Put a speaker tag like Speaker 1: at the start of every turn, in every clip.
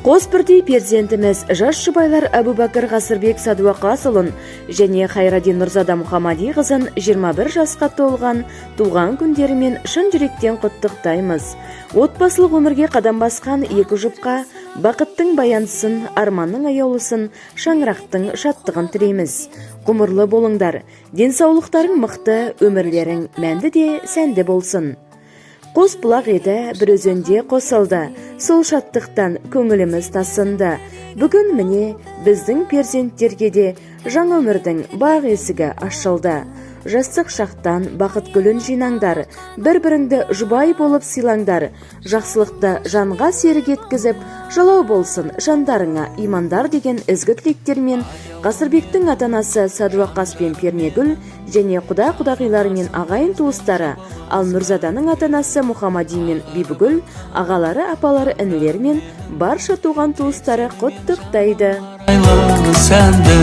Speaker 1: Қос бірдей перзентіміз, жас жұбайлар Әбубәкір Ғасырбек Садуақасұлын және Хайрадин Нұрзада Мұхаммади қызын 21 жасқа толған туған күндерімен шын жүректен құттықтаймыз. Отбасылық өмірге қадам басқан екі жұпқа бақыттың баяндысын, арманның аяулысын, шаңырақтың шаттығын тілейміз. Ғұмырлы болыңдар, денсаулықтарың мықты, өмірлерің мәнді де сәнді болсын. Қос бұлақ еді бір өзенде қосылды, сол шаттықтан көңіліміз тасынды. Бүгін, міне, біздің перзенттерге де жаңа өмірдің бақ есігі ашылды. Жастық шақтан бақыт гүлін жинаңдар, бір біріңді жұбай болып сыйлаңдар. Жақсылықты жанға серік еткізіп, жалау болсын жандарыңа имандар деген ізгі тілектермен Ғасырбектің ата анасы Садуақас пен Пернегүл және құда құдағилары мен ағайын туыстары, ал Нұрзаданың ата анасы Мұхаммади мен Бибігүл, ағалары, апалары, інілері мен барша туған туыстары құттықтайды.
Speaker 2: Айлы, сәнді.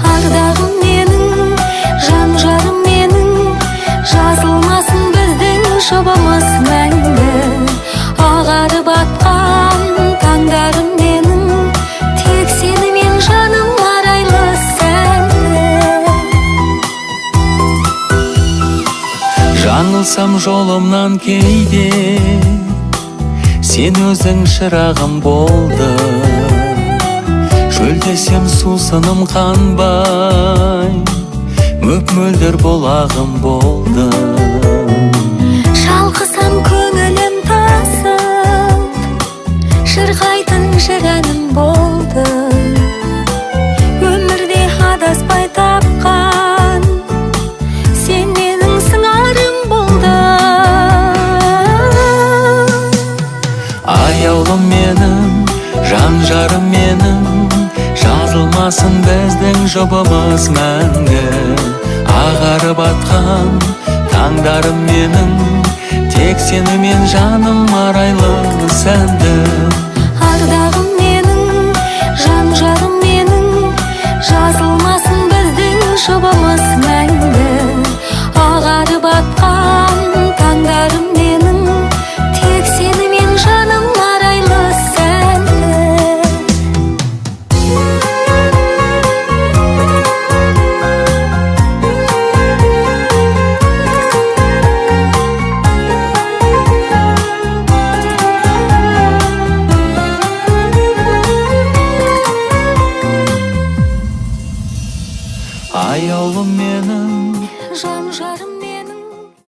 Speaker 3: Ардағым менің, жан жарым менің, жазылмасын біздің жұбымыз мәңгі. Ағарып атқан таңдарым менің, тек сенімен, жаным, арайлы, сәнді.
Speaker 2: Жаңылсам жолымнан кейде, сен өзің шырағым болды. Шөлдесем, сусыным қанбай, мөп мөлдір бұлағым болды.
Speaker 3: Шалқысам, көңілім тасып, шырқайтын жыр әнім болды. Өмірде адаспай тапқан сен менің сыңарым болдың.
Speaker 2: Аяулым менің, жан жарым менің, жазылмасын біздің жұбымыз мәңгі. Ағарып атқан таңдарым менің, тек сенімен, жаным, арайлы, сәнді.
Speaker 3: Ардағым менің, жан жарым менің, жазылмасын біздің жұбымыз.